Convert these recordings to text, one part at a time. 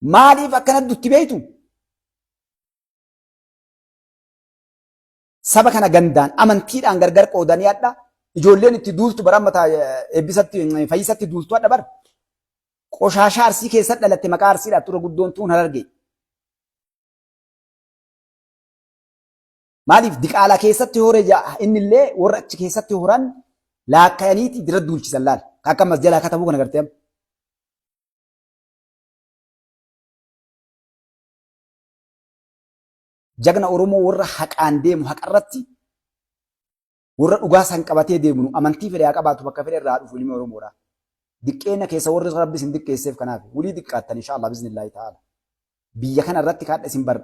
Maaliif akkana dutti beektu? Saba kana gandaan amantiidhaan gargar qoodanii hadha ijoolleen itti duultu bara amma eebbisatti fayyisatti duultu hadha bara. Qoshaashaa Arsii keessa dhalatte maqaa Arsiidhaaf tura guddoon tuun Harargee. Maaliif diqaalaa keessatti hore innillee warra achi keessatti horan laakkayaniiti dira duulchisan laal. Akka ammas jalaa katabuu kana gartee amma. Jagna Oromoo warra haqaan deemu haqarratti warra dhugaa san qabatee deemu amantii fedhe haa qabaatu bakka fedhe irraa dhufu ilmi Oromoodha. Diqqeena keessa warri rabbi isin diqqeesseef kanaaf wulii diqqaattan insha Allah bismillaahi ta'ala. Biyya kana irratti kaadha isin bar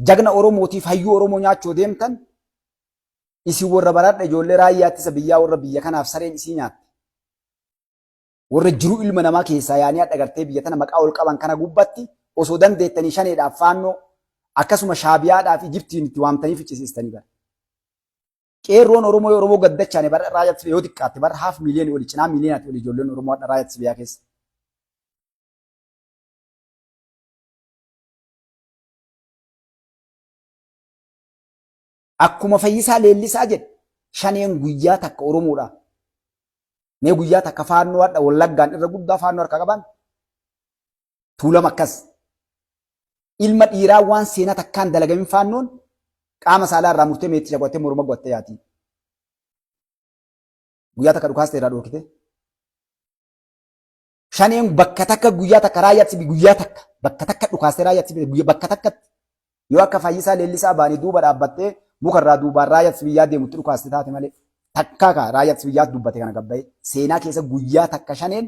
jagna Oromootiif hayyuu Oromoo nyaachuu deemtan isin warra baradha ijoollee raayyaa ittisa biyyaa warra biyya kanaaf sareen isii nyaatte. Warra jiruu ilma namaa keessaa yaanii hadha gartee biyya tana maqaa ol qaban kana gubbatti osoo dandeettanii shaneedhaaf faannoo akkasuma shaabiyaadhaaf Ijiptiin itti waamtanii ficcisiistanii bara. Qeerroon Oromoo yoo Oromoo gaddachaane bara raayyaa yoo xiqqaatte bara haaf miiliyoonii oli cinaa miiliyoonaatii oli ijoolleen Oromoo hadha raayyaa biyyaa keessa. Akkuma Fayyisaa Leellisaa jedhe shaneen guyyaa takka Oromoodha. Mee guyyaa takka faannoo hadha Wallaggaan irra guddaa faannoo harka qaban tuulama akkas. Ilma dhiiraa waan seenaa takkaan dalagamin faannoon qaama saalaa irraa murtee meetticha godhattee morma godhattee yaati. Guyyaa takka dhukaasta irraa dhoorkite. Shaneen bakka takka guyyaa takka raayyaatti guyyaa takka bakka takka dhukaastee raayyaatti guyyaa bakka takkatti yoo akka Fayyisaa Leellisaa baanii duuba dhaabbattee muka irraa duubaan raayyaatti biyyaa deemutti dhukaaste taate malee takkaa kaa raayyaatti biyyaatti dubbate kana gabbaa'ee seenaa keessa guyyaa takka shaneen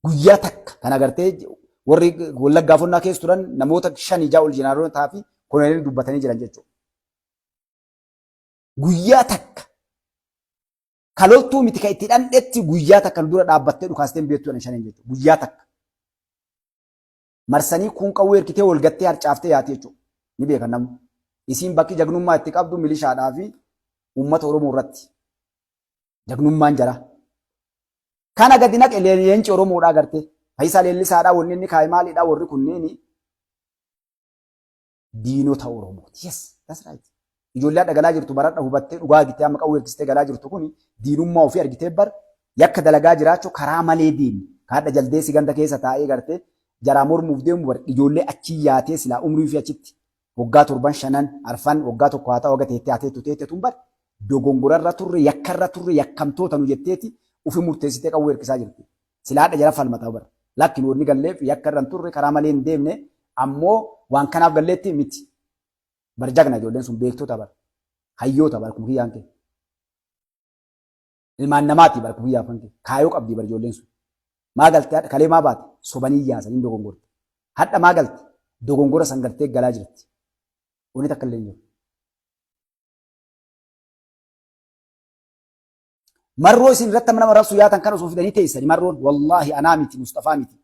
guyyaa takka kan agartee warri Wallaggaa fonnaa keessa turan namoota shanii ja'a ol jeneraalotaa fi koloneelii dubbatanii jiran jechuudha. Guyyaa takka Ka loltuu miti ka itti dhandhetti guyyaa takka nu dura dhaabbattee dhukaastee hin beektu jedhan shaneen jechuudha. Guyyaa takka. Marsanii kuun qawwee hirkitee wal gattee harcaaftee yaati jechuudha. Ni beekan namni. Isiin bakki jagnummaa itti qabdu milishaadhaa fi uummata Oromoo irratti. Jagnummaan jara. Kana gadi naqe leenci Oromoodhaa gartee. Fayyisaa Leellisaadhaa wanni inni kaa'e maalidhaa warri kunniin diinota Oromooti. Yes, that's right. Ijoollee hadha galaa jirtu baradha hubattee dhugaa argitee amma qawwee hirkistee galaa jirtu kun diinummaa ofii argitee bar yakka dalagaa jiraachuu karaa malee deemu. Ka hadha jaldeessi ganda keessa taa'ee gartee jaraa mormuuf deemu bar ijoollee achii yaatee silaa umrii ofii achitti waggaa torban shanan arfan waggaa tokko haa ta'u haga teettee haa teettu teette tun bar dogongorarra turre yakkarra turre yakkamtoota nu jetteeti ufi murteessitee qawwee hirkisaa jirti. Silaa hadha jara falmata bar. Lakki nu wanni galleef yakka irra hin turre karaa malee hin deemne ammoo waan kanaaf galleetti miti. Bar jagna ijoolleen sun beektota bar. Hayyoota bar kuma kiyyaan kee. Ilmaan namaati bar kuma kiyyaan kee. Kaayoo qabdi bar ijoolleen sun. Maa galte hadha kalee maa baate sobanii yaasan hin dogongorte. Hadha maa galte dogongora san galtee galaa jirti. Wanni takka illee hin jiru. Marroo isin irratti nama rabsu yaatan kan osoo fidanii teessani marroon wallaahi anaa miti Mustafaa miti.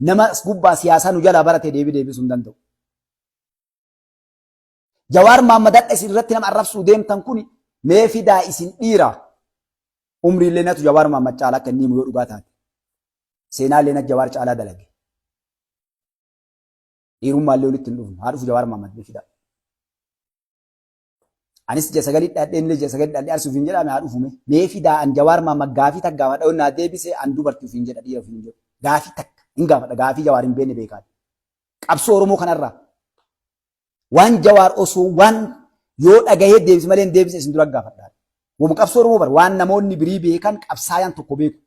Nama as gubbaa siyaasaa nu jalaa barate deebii deebisuu hin danda'u. Jawaar Mahammad hadha isin irratti nama arrabsuu deemtan kun mee fidaa isin dhiira. Umriillee natu Jawaar Mahammad caalaa akka inni himu yoo dhugaa taate. Seenaallee natu Jawaar caalaa dalage. Dhiirummaallee walitti hin dhufnu. Haa dhufu Jawaar Mahammad mee fidaa. Anis ji'a sagalii dhadhee inni ji'a sagalii dhadhee arsi ofiin jedhame haa dhufume. Mee fidaa an Jawaar Mahammad gaafii takka gaafadha yoo naa deebise an dubartii ofiin jedha dhiira ofiin jedhu. Gaafii takka hin gaafadha gaafii Jawaar hin beekne beekaa. Qabsoo Oromoo kanarraa waan Jawaar osoo waan yoo dhagahee deebise malee hin deebisne isin dura gaafadha. Wama qabsoo Oromoo bar waan namoonni birii beekan qabsaayaan tokko beeku.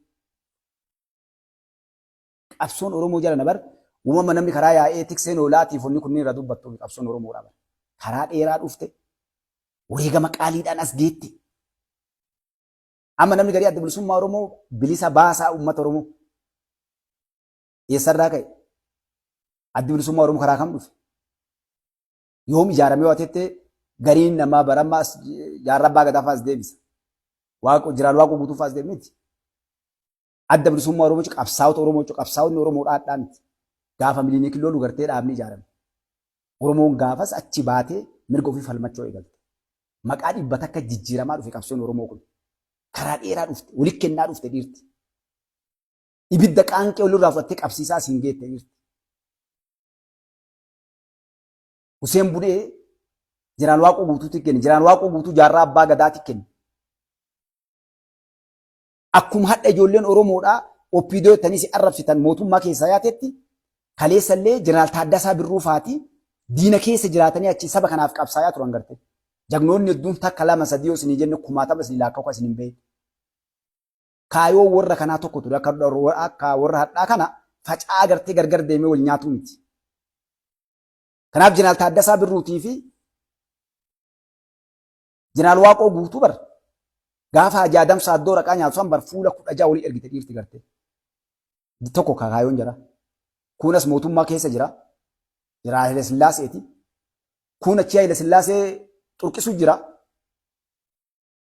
Qabsoon Oromoo jala na bar uumama namni karaa yaa'ee tikseen hoolaatiif wanni kunniin irraa dubbattu qabsoon Oromoodha bar. Karaa dheeraa dhufte wareegama qaaliidhaan as geette. Amma namni garii adda bilisummaa Oromoo bilisa baasaa uummata Oromoo. Eessarraa ka'e? Addi bilisummaa Oromoo karaa kam dhufe? Yoom ijaaramee waa tettee gariin namaa barammaa jaarraa abbaa gadaa faas deebisa. Waaqo jiraan waaqo guutuu faas deebi miti. Adda bilisummaa Oromoo jechuun qabsaa'ota Oromoo jechuun qabsaa'onni Oromoo dhaadhaa miti. Gaafa Milinik lolu gartee dhaabni ijaarame. Oromoon gaafas achi baatee mirga ofii falmachuu eegalte. Maqaa 100 jijjiiramaa dhufe qabsoon Oromoo kun. Karaa dheeraa dhufte, walitti kennaa dhufte dhiirti. Ibidda qaanqee olirraa fudhattee qabsiisaa asiin geette jirti. Huseen Bunee Jeneraal Waaqoo Guutuutti kenne. Jeneraal Waaqoo Guutuu Jaarraa Abbaa Gadaatti kenne. Akkuma hadha ijoolleen Oromoodhaa OPDO jettanii si arrabsitan mootummaa keessaa yaatetti, kaleessallee Jeneraal Taaddasaa Birruu faati diina keessa jiraatanii achi saba kanaaf qabsaayaa turan garte. Jagnoonni hedduun takka, lama, sadii yoo isinii jenne, kumaatama isinii laakkaa'u kan isin hin beekne. Kaayoo warra kanaa tokko ture, akka warra hadhaa kana faca'aa gartee gargar deemee wal nyaatuu miti. Kanaaf Jeneraal Taaddasaa Birruutii fi Jeneraal Waaqoo Guutuu bar gaafa Hajii Adam Saaddoo raqaa nyaatu san bar fuula 16 olii ergite dhiirti gartee. Tokko kaayoon jira. Kunas mootummaa keessa jira. Jeneraal Haile Sillaaseeti. Kun achi Haile Sillaasee xurqisu jira.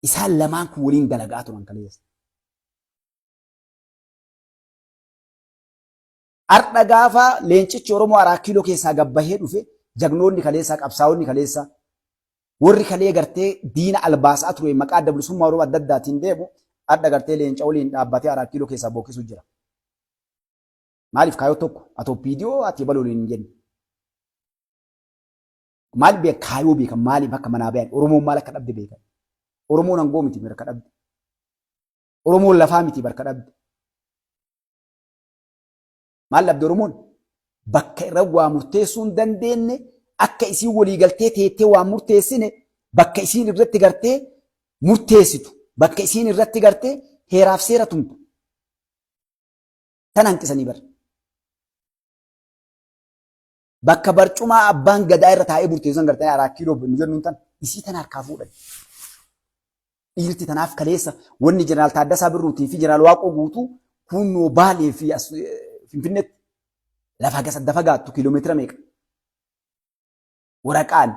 Isaan lamaan kun waliin dalagaa turan kaleessa. Har'a gaafa leencichi Oromoo Araa Kiiloo keessaa gabbahee dhufe, jagnoonni kaleessaa, qabsaa'onni kaleessaa, warri kalee gartee diina albaasaa ture maqaa Adda Bilisummaa Oromoo adda addaatiin deemu, har'a gartee leenca waliin dhaabbatee Araa Kiiloo keessaa bookkisu jira. Maaliif? Kaayoo tokko, ati OPDO, ati ebaluu waliin hin jenne. Maal beek? Kaayoo beekan. Maaliif akka manaa bayan, Oromoon maal akka dhabde beekan. Oromoon angoo miti barka dhabde. Oromoon lafaa miti barka dhabde. Maal dhabde Oromoon? Bakka irra waa murteessuu hin dandeenye, akka isiin walii galtee teettee waa murteessine, bakka isiin irratti gartee murteessitu, bakka isiin irratti gartee heeraaf seera tumtu. Tan hanqisanii bara. Bakka barcumaa abbaan gadaa irra taa'ee murteessu san gartanii Araa Kiiloo nu jennuun tan isii tan harkaa fuudhan. Dhiirti tanaaf kaleessa wanni Jeneraal Taaddasaa Birruutii fi Jeneraal Waaqoo Guutuu kunnoo Baalee fi as Finfinneetti lafa gasa adda fagaattu kiiloomeetira meeqa? Waraqaan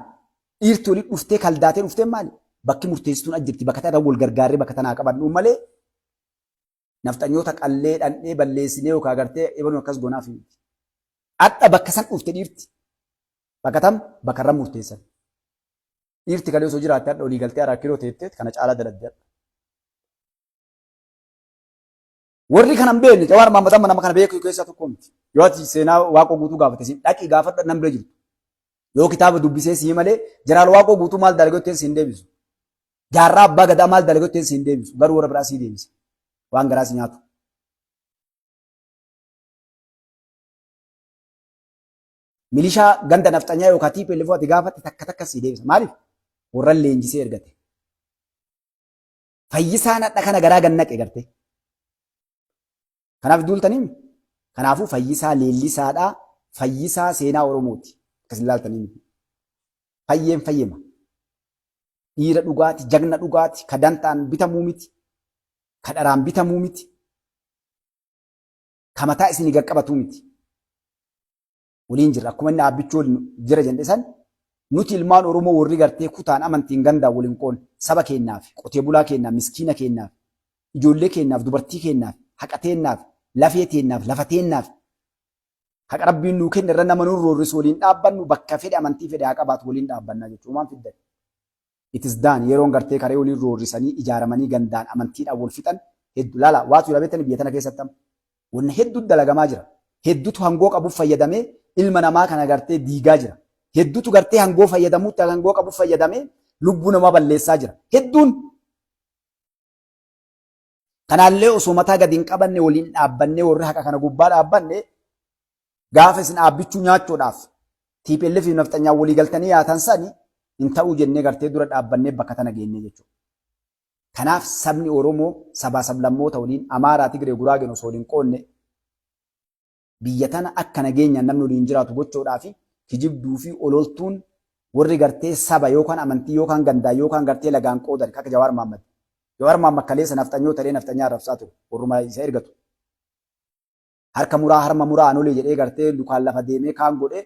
dhiirti olii dhuftee kaldaatee dhuftee maali? Bakki murteessituun as jirti, bakka tana wal gargaarree bakka tanaa qabadhu malee nafxanyoota qallee dhandhee balleessinee yookaan gartee ebaluun akkas goonaaf miti. Hadha bakka san dhufte dhiirti. Bakka tam? Bakka irra murteessan. Dhiirti kalee osoo jiraatte hadha olii galtee Araa Kiiloo teettee kana caalaa daladde hadha. Warri kana hin beekne, Jawaar Mahaammad amma nama kana beeku keessaa tokko miti. Yoo ati seenaa Waaqoo Guutuu gaafate siin dhaqii gaafadhu, nan bira jirtu. Yoo kitaaba dubbisee sii malee Jeneraal Waaqoo Guutuu maal dalagee jetteen siin deebisu. Jaarraa Abbaa Gadaa maal dalagee jetteen siin deebisu. Garuu warra biraa sii deebisa. Waan garaa si nyaatu. Milishaa ganda nafxanyaa yookaan TPLF ati gaafatte takka takka sii deebisa. Maaliif? Warra leenjisee ergate. Fayyisaan hadha kana garaa gannaqe garte. Kanaaf duultaniimi. Kanaafuu Fayyisaa leellisaadhaa. Fayyisaa seenaa Oromooti. Akkas ilaaltanii miti. Fayyeen fayyema. Dhiira dhugaati, jagna dhugaati, ka dantaan bitamuu miti, ka dharaan bitamuu miti, ka mataa isinii gaqqabatuu miti. Waliin jirra. Akkuma inni Aabbichuu waliin jira jenne san, nuti ilmaan Oromoo warri gartee kutaan, amantiin, gandaan waliin qoonne, saba keennaaf, qotee bulaa keennaaf, miskiina keennaaf, ijoollee keennaaf, dubartii keennaaf, haqa teennaaf, lafee teennaaf, lafa teennaaf, haqa Rabbiin nuu kenne irra nama nurra roorrisu waliin dhaabbannu, bakka fedhe amantii fedhe haa qabaatu waliin dhaabbannaa jechuudha. Waan fiddan. It is done. Yeroon gartee karee waliin roorrisanii ijaaramanii gandaan amantiidhaan wal fixan hedduu. Laala, waatu jira beektani, biyya tana keessatti amma. Wanna hedduu dalagamaa jira. Hedduutu hangoo qabuuf fayyadamee ilma namaa kana gartee diigaa jira. Hedduutu gartee hangoo fayyadamuutti hangoo qabuuf fayyadamee lubbuu namaa balleessaa jira. Hedduun. Kanaallee osoo mataa gadi hin qabanne waliin dhaabbannee, warri haqa kana gubbaa dhaabbanne, gaafa isin Aabbichuu nyaachuudhaaf TPLF fi nafxanyaan walii galtanii yaatan sani hin ta'uu jennee gartee dura dhaabbannee bakka tana geennee jechuudha. Kanaaf sabni Oromoo sabaa sablammoota waliin, Amaaraa, Tigree, Guraageen osoo waliin qoonne, biyya tana akka nageenyaan namni waliin jiraatu gochuudhaa fi kijibduu fi ololtuun warri gartee saba yookaan amantii yookaan gandaa yookaan gartee lagaan qoodan akka Jawaar Mahaammad. Jawaar Mahaammad kaleessa nafxanyoota ta'ee nafxanyaa arrabsaa ture. Warruma isa ergatu. Harka muraa, harma muraa Anolee jedhee gartee lukaan lafa deemee kaan godhee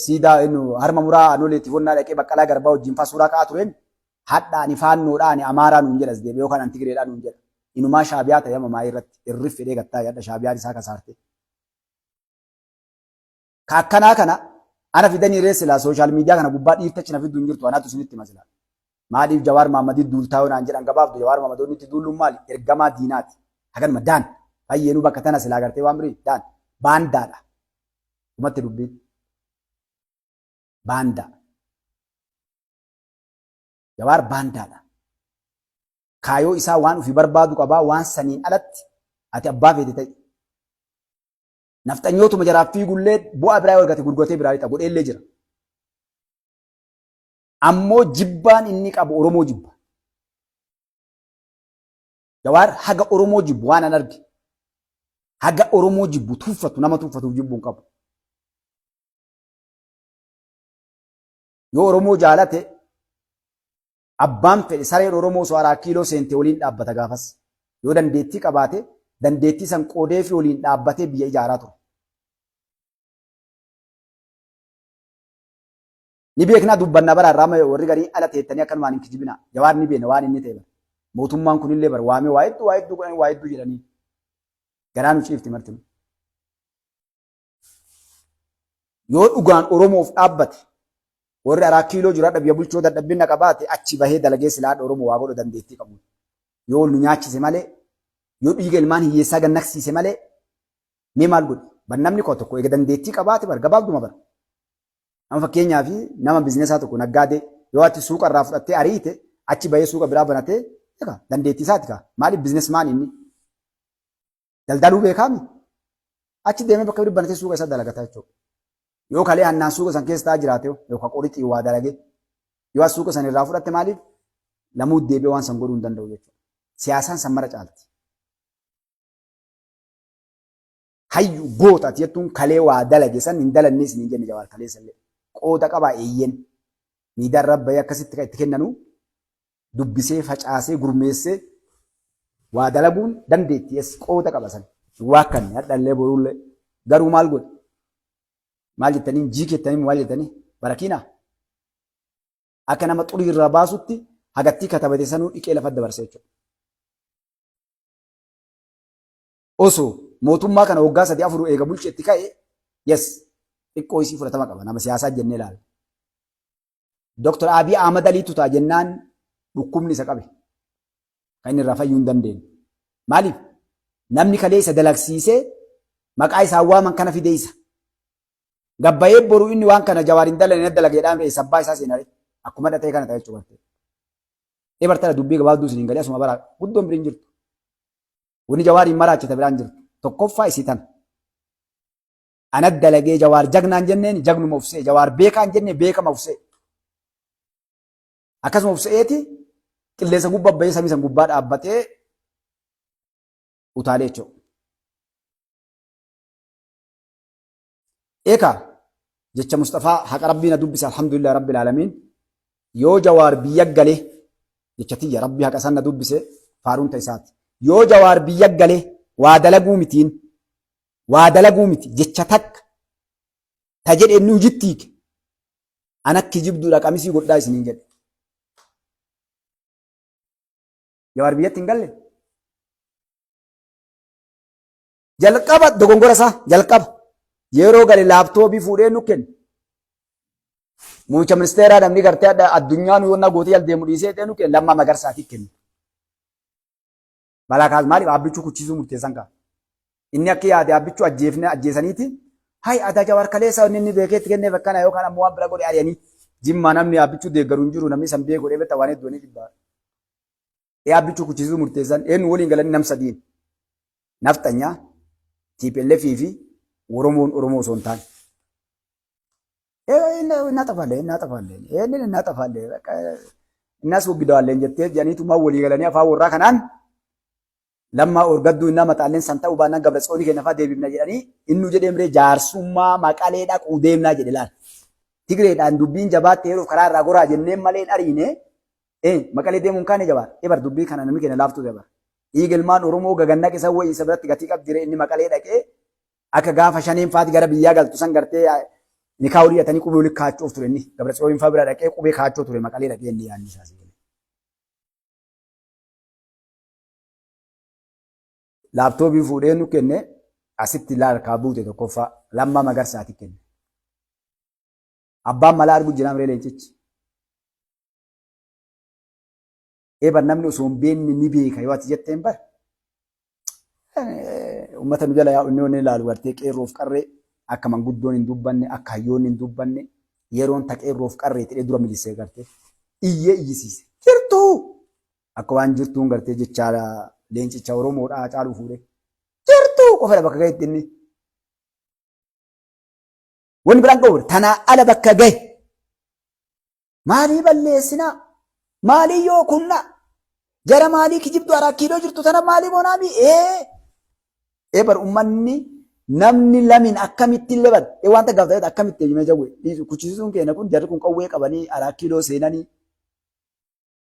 siidaa harma muraa Anolee tifonnaa dhaqee Baqqalaa Garbaa wajjin faa suuraa ka'aa tureen, hadha ani Faannoodhaa, ani Amaaraa nuun jedha, as deebi'ee yookaan ani Tigreedhaa nuun jedha. Inumaa Shaabiyaa ta'e amma maayii irratti irrif fedhee gattaa hadha Shaabiyaan isaa kasaarte. Ka akkanaa kana ana fidanii ree silaa social media kana gubbaa dhiirtachi na fiddu hin jirtu, anaatu isinitti hima silaa. Maaliif Jawaar Mahammadii duultaa yoo naan jedhan gabaabdu, Jawaar Mahammadoonni itti duulluun maali? Ergamaa diinaati. Haganuma daan. Fayyeenuu bakka tana silaa gartee waan birii dhaan baandaadha. Dhumatti dubbiin. Baandaa. Jawaar baandaadha. Kaayoo isaa waan ofii barbaadu qabaa waan saniin alatti ati abbaa feete ta'i. Nafxanyootuma jaraaf fiigullee bu'aa biraa yoo argate gurguratee biraa lixa godheellee jira. Ammoo jibbaan inni qabu Oromoo jibba. Jawaar haga Oromoo jibbu waan an arge. Haga Oromoo jibbu tuffatu nama tuffatuuf jibbu hin qabu. Yoo Oromoo jaalate abbaan fedhe sareen Oromoo osoo araa kiiloo seente waliin dhaabbata gaafas. Yoo dandeettii qabaate dandeettii san qoodeefii waliin dhaabbatee biyya ijaaraa ture. Ni beeknaa dubbannaa bara irraa warri garii ala teettanii akkanumaan hin kijibinaa. Jawaar ni beekna waan inni ta'e bara. Mootummaan kunillee bara waamee waa hedduu waa hedduu godhanii waa hedduu jedhanii. Garaa nu ciifti martinu. Yoo dhugaan Oromoof dhaabbate warri araa kiiloo jiru hadha biyya bulchoo dadhabbina qabaate achi bahee dalagee silaa hadha Oromoo waa godhu dandeettii qabu. Yoo nu nyaachise malee yoo dhiiga ilmaan hiyyeessaa gad naqsiise malee mee maal godhe? Bar namni koo tokko eega dandeettii qabaate bar gabaabduma bar. Nama fakkeenyaaf nama bizinesaa tokko naggaadee yoo ati suuqa irraa fudhattee ariite achi bahee suuqa biraa banatee egaa dandeettii isaati kaa maaliif bizinesmaan inni daldaluu beekaami achi deemee bakka biraa banatee suuqa isaa dalagata jechuudha. Yoo kalee hannaan suuqa san keessa taa'aa jiraate yookaan qorixii waa dalagee yoo as suuqa san irraa fudhatte maaliif lamuu deebi'ee waan san godhuu hin danda'u jechuudha. Siyaasaan san mara caalti. Hayyu goota ati jettuun kalee waa dalage san hin dalannee isin hin jenne Jawaar kaleessa illee. Qooda qabaa eeyyen. Miidhaan rabbayee akkasitti kan itti kennanu dubbisee facaasee gurmeessee waa dalaguun dandeetti es qooda qaba san. Waa akkanne hadhallee boruullee garuu maal godhe? Maal jettanii jiik jettanii maal jettanii barakiinaa? Akka nama xurii irraa baasutti hagattii katabate sanuu dhiqee lafa dabarse jechuudha. Osoo mootummaa kana waggaa sadii afur eega bulche itti ka'e yes xiqqoo isii fudhatama qaba nama siyaasaa jennee ilaalla. Dr. Abiy Ahmad Aliitu ta'a jennaan dhukkubni isa qabe. Kan inni irraa fayyuu hin dandeenye. Maaliif? Namni kalee isa dalagsiisee maqaa isaa waaman kana fidee isa. Gabbayee boru inni waan kana Jawaar hin dalane na dalageedhaan fe'e sabbaa isaa seenare. Akkuma dhatee kana ta'e jechuudha. Ebartala dubbii gabaabduu isin hin galee asuma bara guddoon biriin jirtu. Wanni Jawaariin maraachite biraan jirtu. Tokkoffaa isii tana. Ana dalagee Jawaar jagnaan jenneen jagnuma of se'e. Jawaar beekaan jenne beekama of se'e. Akkasuma of se'eeti qilleensa gubbaa bahee samii san gubbaa dhaabbatee utaalee jechuudha. Eekaa jecha Musxafaa haqa rabbii na dubbise alhamdulillah rabbil aalamiin yoo Jawaar biyya gale jecha tiyya rabbii haqa san na dubbise faaruun ta isaati. Yoo Jawaar biyya gale waa dalaguu mitiin waa dalaguu miti jecha takka ta jedhe inni hojitti hiike an akka kijibduudha qamisii godhaa isiniin jedhe. Jawaar biyyatti hin galle. Jalqaba dogongora isaa jalqaba yeroo gale laaptoobii fuudhee nu kenne. Muummicha ministeeraa namni gartee adda addunyaan yoonna gootee jal deemu dhiisee nu kenne Lammaa Magarsaatii kenne. Balaa kaas maaliif Abbichuu kuchisuu murteessan kaa. Inni akka yaade Abbichuu ajjeefne ajjeesaniiti. Hay adaa Jawaar kaleessa inni inni beekee itti kenneef akkana yookaan ammoo waan bira godhe ari'anii. Jimmaa namni Abbichuu deeggaru hin jiru namni san beeku godhee beektaa waan hedduu ni dhibbaa. Ee Abbichuu kuchisuu murteessan eenyu waliin galanii nam sadiin. Nafxanyaa, TPLF fi Oromoon Oromoo osoo hin taane. እናጠፋለን እናጠፋለን ይህንን እናጠፋለን በቃ እናስወግደዋለን jettee jedhaniituma walii galanii afaan warraa kanaan Lammaa orgadduu innaa maxaalleen san ta'uu baannaan Gabra Tsoonii keenya fa'aa deebifna jedhanii innu jedhee miree jaarsummaa Maqalee dhaquu deemnaa jedhe laal. Tigreedhaan dubbiin jabaatte yeroof karaa irraa goraa jenneen malee hin ariine Maqalee deemuun kaane jabaa. Ebar dubbii kana namni keenya laaftuu dabar. Dhiiga ilmaan Oromoo gagannaqe san wayii isa biratti gatii qabdi ree inni Maqalee dhaqee akka gaafa shaneen faati gara biyyaa galtu san gartee nikaa olii hidhatanii qubee olii kaachoof ture inni. Gabra Tsiyoon faa bira dhaqee qubee kaachoo ture Maqalee dhaqee inni yaadni isaa si galee. Laaptoobii fuudhee nu kenne asitti harkaa buute tokkoffaa Lammaa Magarsaati kenne. Abbaan malaa argu jira miree leencichi. Eebar namni osoo hin beekne ni beeka yoo ati jetteen bar. Uummata nu jala yaa'u inni inni ilaalu gartee qeerroof qarree akka manguddoon hin dubbanne, akka hayyoonni hin dubbanne, yeroon ta qeerroof qarree ta'ee dura milisee gartee iyyee iyyisiise. Jirtuu! Akka waan jirtuun gartee jechaa leencicha Oromoodhaa caaluu fuudhee. Jirtuu qofadha bakka gahetti inni. Wanni biraan qabu tanaa ala bakka gahe. Maalii balleessinaa? Maalii yoo kunnaa? Jara maalii kijibdu araa kiiloo jirtu tana maalii moonaami? Ee! Ee bar ummanni namni lamin akkamitti illee bar ee wanta gaafatan akkamitti himee jawwe dhiisu kuchisiisuun keenya kun jarri kun qawwee qabanii araa kiiloo seenanii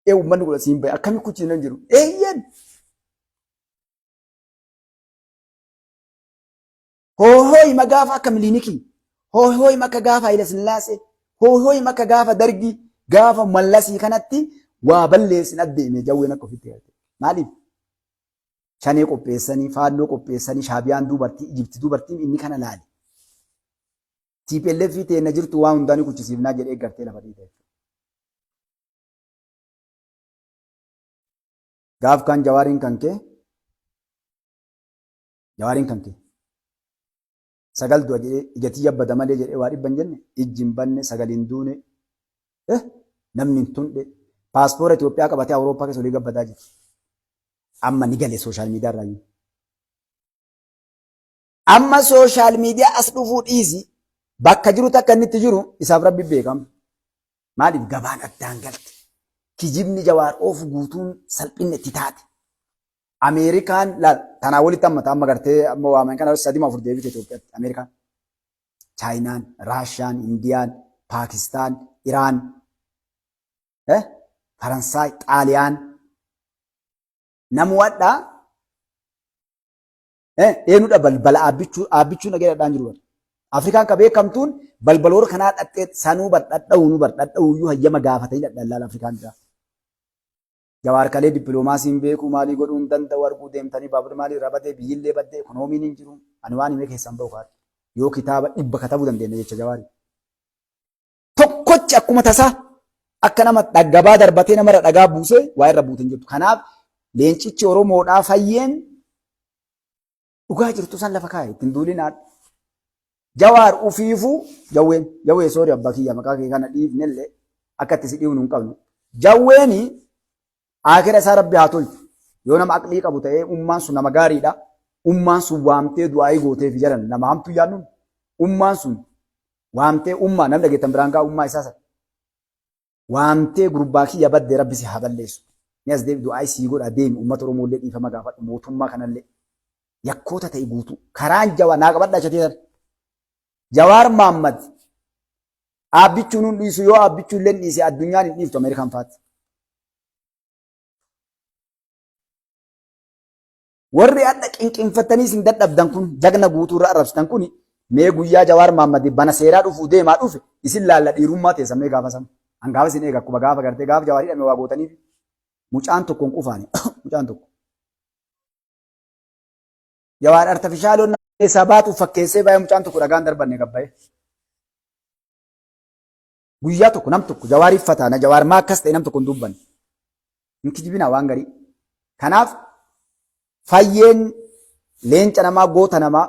ee ummanni kun asiin bahe akkamitti kuchisiisan jiru? Eeyyeen! Hoohooyima gaafa akka Milinikii, hoohooyima akka gaafa Hayila Sillaasee, hoohooyima akka gaafa Dargii, gaafa Mallasii kanatti waa balleessin addeeme jawween akka ofitti galte. Maaliif? Shanee qopheessanii, faannoo qopheessanii, shaabiyaan dubartii, Ijipti dubartiin inni kana laale. TPLF teenna jirtu waa hundaa ni kuchisiifnaa jedhee gartee lafa dhiite. Gaaf kaan Jawaariin kan kee Jawaariin kan kee. Sagal du'a jedhee ija tiyya bada malee jedhee waa dhibba hin jenne, ijji hin banne, sagal hin duune, eh, namni hin tundhe, paaspoora Itoophiyaa qabatee Awurooppaa keessa olii gabbadaa jira. Amma ni gale sooshaal miidiyaa irraa iyyuu. Amma sooshaal miidiyaa as dhufuu dhiisi, bakka jiru takka inni itti jiru isaaf rabbi beekama. Maaliif gabaan addaan galte? Kijibni Jawaar oofu guutuun salphinni itti taate. Ameerikaan laal tanaa walitti amma amma gartee amma waaman kana sadima afur deebite Itoophiyaatti Ameerikaan. Chaayinaan, Raashiyaan, Indiyaan, Paakistaan, Iraan, Faransaay, Xaaliyaan. Namuwadhaa eenyudha balbala aabbichuu aabbichuu nagee dhadhaan jiru bara. Afrikaan ka beekamtuun balbaloora kanaa dhadhee sanuu bar dhadha'uunuu bar dhadha'uuyyuu hayyama gaafatanii dhadhaan laala Afrikaan biraa. Jawaar kalee dippiloomaasii hin beeku maalii godhuu hin danda'u arguu deemtanii baaburri maalii irraa badee biyyillee baddee ikonoomiin hin jiru ani waan himee keessan bahu kaadha. Yoo kitaaba dhibba katabuu dandeenya jecha Jawaari. Tokkochi akkuma tasaa akka nama gabaa darbatee namarra dhagaa buusee waa irra buute hin jirtu. Kanaaf leencichi Oromoodhaa fayyeen dhugaa jirtu san lafa kaa'e ittiin duulinaa. Jawaar ufiifuu jawween jawwee soori abbaa kiyya maqaa kee kana dhiifnellee akka itti si dhiifnu hin qabnu. Jawweeni akira isaa rabbi haa tolchu. Yoo nama aqlii qabu ta'ee ummaan sun nama gaariidha. Ummaan sun waamtee du'aayii gooteef jedhan nama hamtuu yaadnuun ummaan sun waamtee ummaa namni dhageettan biraan gaa ummaa isaa sana. Waamtee gurbaa kiyya badde rabbi si haa balleessu. Ni as deebi du'aayii sii godha deemi uummata Oromoo illee dhiifama gaafadhu mootummaa kanallee yakkoota ta'e guutuu karaan jawaa naa qabadhaa chatee sana. Jawaar Maammad aabbichuu nun dhiisu yoo aabbichuu illee dhiise addunyaan hin dhiiftu Ameerikaan faatti. Warri hadha qinqinfattanii isin dadhabdan kun jagna guutuu irra arrabsitan kun mee guyyaa Jawaar Maammad bana seeraa dhufuu deemaa dhufe isin laalla dhiirummaa teessan mee gaafa san. An gaafa isin eega akkuma gaafa gartee gaafa Jawaar hidhame waa gootaniif mucaan tokko hin qufaane mucaan tokko. Jawaar artifishaaloon keessaa baatuuf fakkeessee baay'ee mucaan tokko dhagaan darbanne gabbaa'e. Guyyaa tokko nam tokko Jawaariif fataana Jawaar maa akkas ta'e nam tokko hin dubbanne. Hin kijibinaa waan garii. Kanaaf fayyeen leenca namaa goota namaa